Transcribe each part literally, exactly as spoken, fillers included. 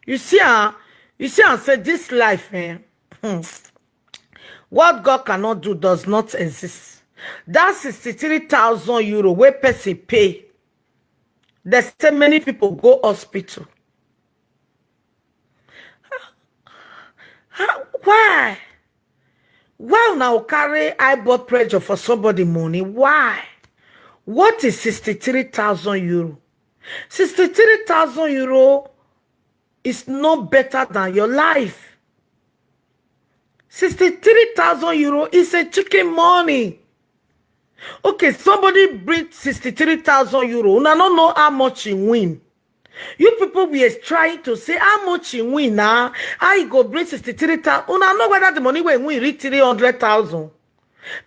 You see, ah, you see, I say this life, eh? Hmm. What God cannot do does not exist. That sixty-three thousand euro wey person pay, they say many people go hospital. How, why? Why una go carry high blood pressure for somebody money? Why? What is sixty-three thousand euro? Sixty-three thousand euro is no better than your life. Sixty-three thousand euro is a chicken money. Okay, somebody bring sixty-three thousand euro. Una no know how much he win. You people were trying to say how much he win now. How he go bring sixty-three thousand? Una know whether the money wey he win reach three hundred thousand.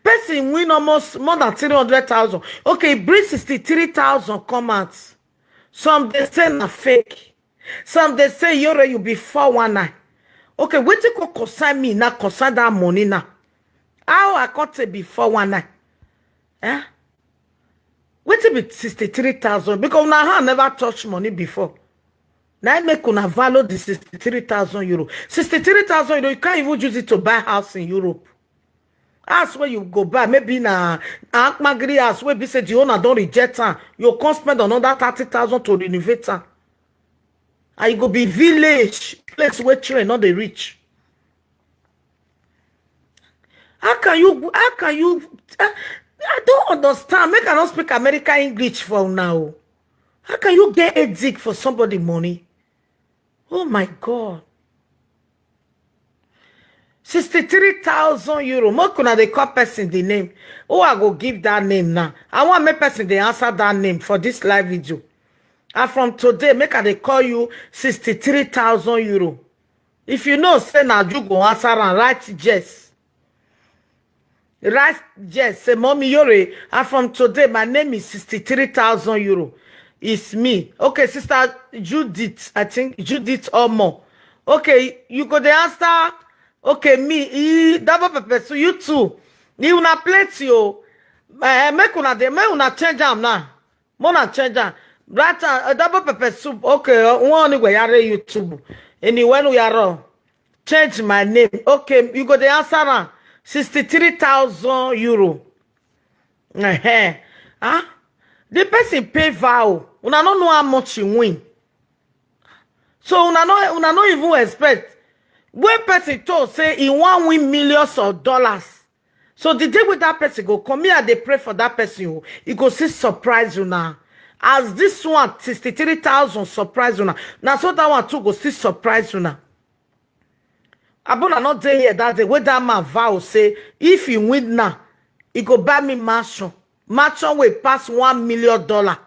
Person win almost more than three hundred thousand. Okay, bring sixty-three thousand come out. Some dey say na fake. Some dey say, "Iyore, you be four one nine." Okay, wetin go concern me now, concern that money now? How I come take be four one nine? Eh? Wetin be sixty-three thousand? Because una hand never touch money before. Now make una value the sixty-three thousand euro. Sixty-three thousand euro, you can't even use it to buy house in Europe. House wey you go buy, maybe na Akpagiri house wey be say the owner don reject am. You come spend another thirty thousand to renovate am. And you go be village, place where train no dey reach. How can you, how can you, I, I don't understand. Make I no speak American English for now. How can you get headache for somebody money? Oh my God. Sixty-three thousand euro. Make una dey call person the name. Who I go give that name now? I want make person dey answer that name for this live video. And from today, make I dey call you sixty-three thousand euro. If you know say na you go answer am, write yes. Write yes, say, "Mommy Iyore, and from today, my name is sixty-three thousand euro. It's me." Okay, Sister Judith, I think Judith Omo. Okay, you go dey answer. Okay, me, e, double pepper soup, you too. You una plenty o. Eh, make una dey, make una change am now. Make una change am. Right, uh, double pepper soup. Okay, uh, one only way I YouTube. Anyway, we are wrong. Change my name. Okay, you go dey answer am. Sixty-three thousand euro. Uh-huh. Huh? The person pay vow. Una no know how much he win. So una no, una no even expect. When person talk say he wan win millions of dollars. So the day wey that person go come, me I dey pray for that person o. He go still surprise una. As this one, sixty-three thousand surprise una. Na so that one too go still surprise una. Abuna no dey here that day wey that man vow say if he win now, he go buy me mansion. Mansion wey pass one million dollar.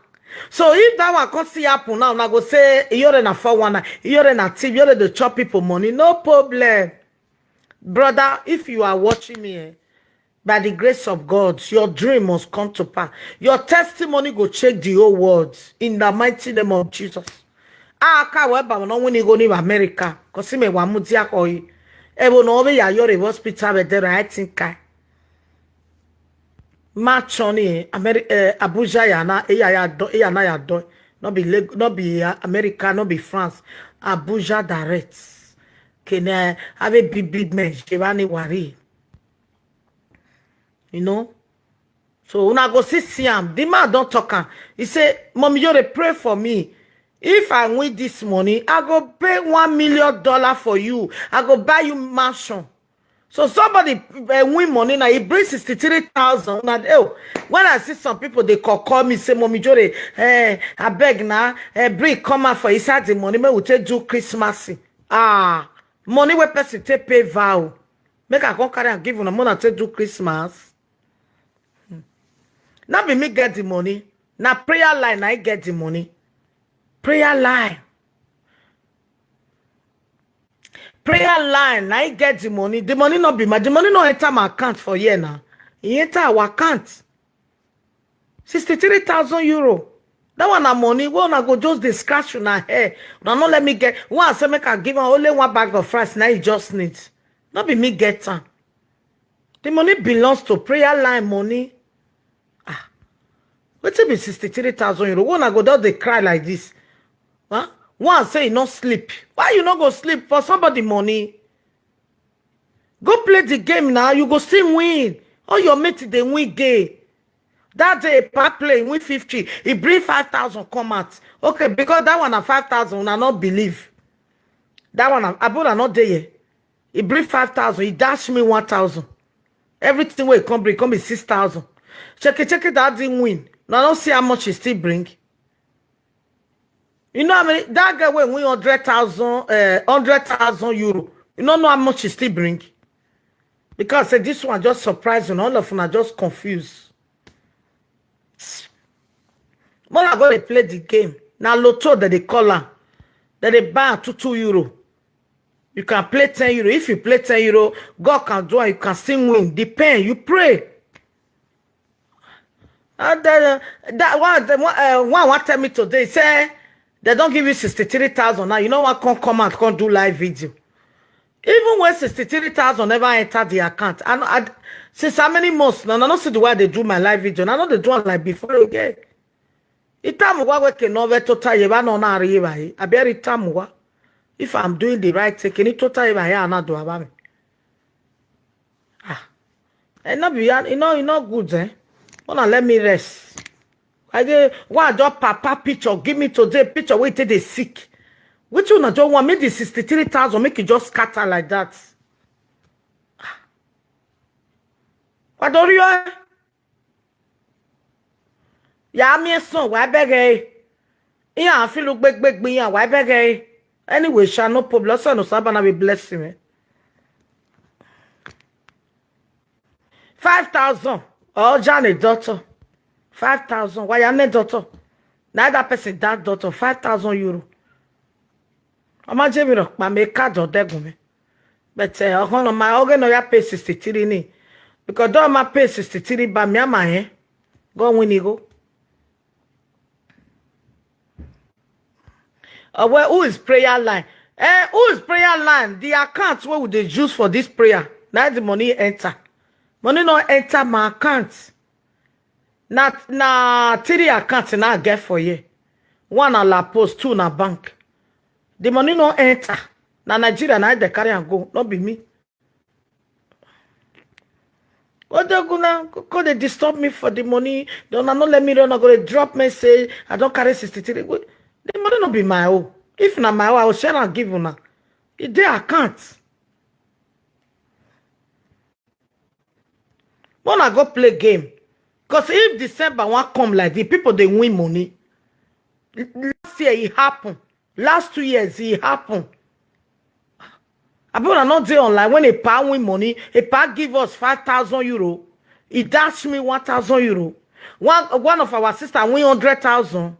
So if that one come still happen now, una go say, "Iyore na four one nine, Iyore na thief, Iyore dey chop people money." No problem. Brother, if you are watching me, eh, by the grace of God, your dream must come to pass. Your testimony go shake the whole world in the mighty name of Jesus. Ah, ka we ba no wini go ni America. 'Cause me wa mu dia ko yi. E wo no be ya Iyore hospital be there, I think I. Mansion ni Ameri-, eh, Abuja ya na, e ya ya do, e ya na ya do. No be Lag-, no be, uh, America, no be France. Abuja direct. Kene have a big, big man, Giovanni Wari. You know? So una go see, see am. The man don talk am. He say, "Mommy Iyore, pray for me. If I win this money, I go pay one million dollar for you. I go buy you mansion." So somebody, uh, win money now. He bring sixty-three thousand. Now, oh, when I see some people, they call, call me, say, "Mommy Iyore, eh, I beg now, eh, bring come out for inside the money. Make we take do Christmas." Ah, money where person take pay vow. Make I come carry and give una money take do Christmas. Hmm. Not be me get the money. Now prayer line, I get the money. Prayer line. Prayer line, I get the money. The money not be my, the money not enter my account for year now. It enter our account. Sixty-three thousand euro. That one na money. Well, I go just dey scratch una hair. Now not let me get. One say make I give am only one bag of rice. Now you just need. Not be me get am. The money belongs to prayer line money. Ah, wetin be sixty-three thousand euro? When I go down, they cry like this. Huh? One say you no sleep. Why you no go sleep for somebody money? Go play the game now. You go still win. All your mates dey win game. That day, Epa play, he win fifty. He bring five thousand come out. Okay, because that one na five thousand, una no believe. That one, na- Abura not there. He bring five thousand. He dash me one thousand. Everything wey he come bring, come be six thousand. Check it, check it, that didn't win. Now, I don't see how much he still bring. You know how many? That guy wey win hundred thousand, uh, hundred thousand euro. You don't know how much he still bring. Because say this one just surprising. All of them are just confused. When I go dey play the game, na lotto that they call am. That they buy am two two euro. You can play ten euro. If you play ten euro, God can do it. You can still win. Depend. You pray. And then, uh, that one, the one, uh, one, one tell me today, say they don't give you sixty-three thousand now. You know what? Come, come out, come do live video. Even when sixty-three thousand never enter the account, I, know- I since how many months now? I don't see the way they do my live video. I know they do am like before again. Itamu wa weke no ve total ye ba no na ri ba yi. Abi ri tamu wa. If I'm doing the right thing, can you total ye ba ya na do aba mi? Ah, e no be, e no, e no good, eh? Wanna let me rest. I dey, why I just papa picture, give me today picture wey take dey sick. Which una just want make the sixty-three thousand make it just scatter like that? Wadorio, eh? Ya mi son, why beg, eh? Iya, I feel look big, big, big, why beg, eh? Anyway, sha, no problem. So no sabana be blessing me. Five thousand. Oh, Johnny daughter. Five thousand. Why am I daughter? Now that person that daughter, five thousand euro. Ama Jemi rock, ma me card or degumi. But uh, on my organ no ya pay sixty-three ni. Because don't ma pay sixty-three ba mi ama, eh? Go win e go. Uh, well, who is prayer line? Eh, who is prayer line? The account where would they use for this prayer? Now the money enter. Money no enter my account. Na, na three accounts na I get for here. One na La Post, two na bank. The money no enter. Na Nigeria na they carry and go, not be me. What they gonna go? They disturb me for the money. They not let me run. I go to drop message. I don't carry sixty-three. Wait, the money not be my own. If not my own, I will share and give una. It they account. When I go play game, because if December one come like this, people they win money. Last year it happened. Last two years it happened. I be not dey online when a pa win money, a pa give us five thousand euro. He dash me one thousand euro. One, one of our sister win hundred thousand.